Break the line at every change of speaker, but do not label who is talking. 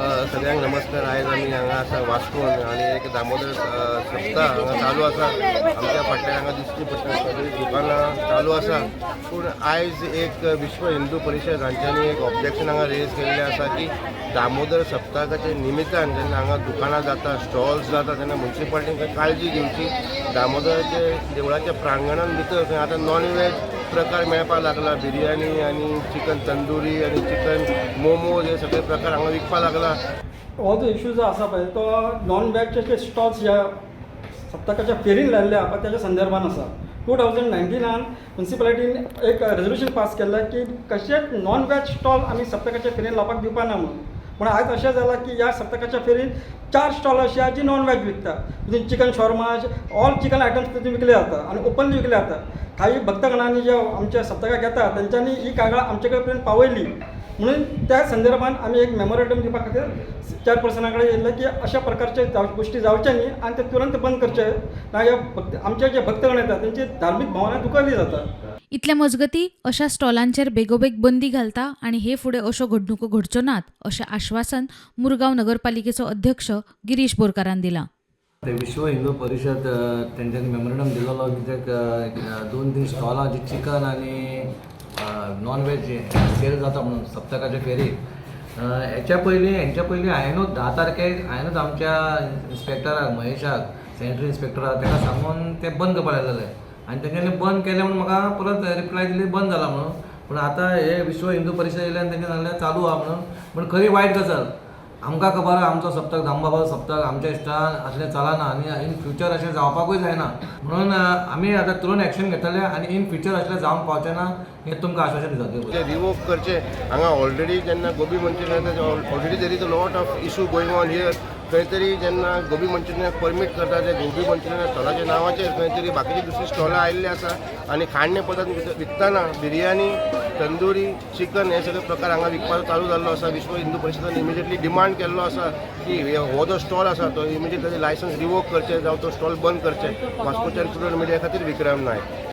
सगळ्यांक नमस्कार. आयज आमी हांगा आसा वास्कोन आनी एक दामोदर सप्ता हांगा चालू आसा. आमच्या फाटल्यान हांगा दिश्टी पडटा, सगळीं दुकानां चालू आसा. पूण आयज एक विश्व हिंदू परिशद हांच्यांनी एक ऑब्जेक्शन हांगा रेज केल्लें आसा की दामोदर सप्तकाच्या निमित्तान जेन्ना हांगा दुकानां जाता, स्टॉल्स जाता, तेन्ना मुन्सिपालिटीन काळजी घेवची. दामोदराचे देवळाच्या प्रांगणान भितर खंय आतां नॉन वेज प्रकार मेळपाक लागला. बिरयानी आनी चिकन तंदुरी आनी चिकन मोमोज हे सगळे प्रकार हांगा विकपाक लागला.
हो जो इशू जो आसा पळय, तो नॉन वेजचे जे स्टॉल्स ह्या सप्तकाच्या फेरीन लायल्ले आहा पळय, त्याच्या संदर्भान आसा. 2019नान मुन्सिपालिटीन एक रेजोल्युशन पास केल्लें की कशेंच नॉन वेज स्टॉल आमी सप्तकाच्या फेरीन लावपाक दिवपा ना म्हणून. पूण आयज अशें जालां की ह्या सप्तकाच्या फेरीन चार स्टॉल अशी आहा जी नॉन वेज विकता. तितून chicken shawarma, all chicken items तितून विकले जाता आनी ओपनली विकले जाता. काही भक्तगणांनी जे आमच्या सप्तकाक येता, तेंच्यांनी ही कागाळ आमचे कडेन पर्यंत पावयली म्हणून त्या संदर्भान आमी एक मेमोरेंडम दिवपा खातीर चेअरपर्सना कडेन येयल्ले की अशा प्रकारचे गोश्टी जावचे न्ही आनी ते तुरंत बंद करचे ना ह्या भक्त आमचे जे भक्तगण येता, तेंची धार्मीक भावना दुखवली जाता.
इतले मजगती, अशा स्टॉलांचेर बेगोबेग बंदी घालता आनी हे फुडें अश्यो घडणुको घडच्यो नात, अशें आश्वासन मुरगांव नगरपालिकेचो अध्यक्ष गिरीश बोरकारान दिलां.
ते विश्व हिंदू परिशद तेंच्यांनी मेमोरेंडम दिलेलो कित्याक दोन तीन स्टॉलां जी चिकन आनी नॉन वेज सेल जाता म्हणून सप्तकाच्या फेरीक. हेच्या पयलीं हांवेनूच 10 तारखेक हांवेनूच आमच्या इन्स्पेक्टराक, महेशाक, सॅनिटरी इन्स्पेक्टराक ताका सांगून तें बंद करपाक लायलेलें आनी तेंच्यांनी बंद केलें म्हणून म्हाका परत रिप्लाय दिली बंद जाला म्हणून. पूण आतां हे विश्व हिंदू परिशद येयले आनी तेंच्यांनी सांगलें चालू आहा म्हणून. पूण खरी वायट गजाल. आमकां खबर आहा, आमचो सप्तक, दामबाबाचो सप्तक, आमच्या इश्टान असलें चलना आनी इन फ्युचर अशें जावपाकूय जायना म्हणून आमी आतां तुरंत एक्शन घेतले आनी इन फ्युचर असलें जावंक पावचें ना हें तुमकां आश्वासन दिता.
ते रिवोक करचे. हांगा ऑलरेडी जेन्ना gobi Manchurian, already there is a lot of issue going on here. खंय तरी जेन्ना गोबी मंचुरियनाक परमीट करता, ते गोबी मंचुरियन स्टॉलाच्या नांवाचेर खंय तरी बाकीचे दुसरी स्टॉलां आयिल्ली आसा आनी खाण्य पदार्थ विकतना बिरयानी, तंदुरी, चिकन हे सगळे प्रकार हांगा विकपाक चालू जाल्लो आसा. विश्व हिंदू परिशदान इमिजिएटली डिमांड केल्लो आसा की हो जो स्टॉल आसा तो इमिजिएटली लायसन्स रिवोक करचें जावं तो स्टॉल बंद करचें. वास्कोच्या स्टुडंट मिडिया खातीर विक्रम नायक.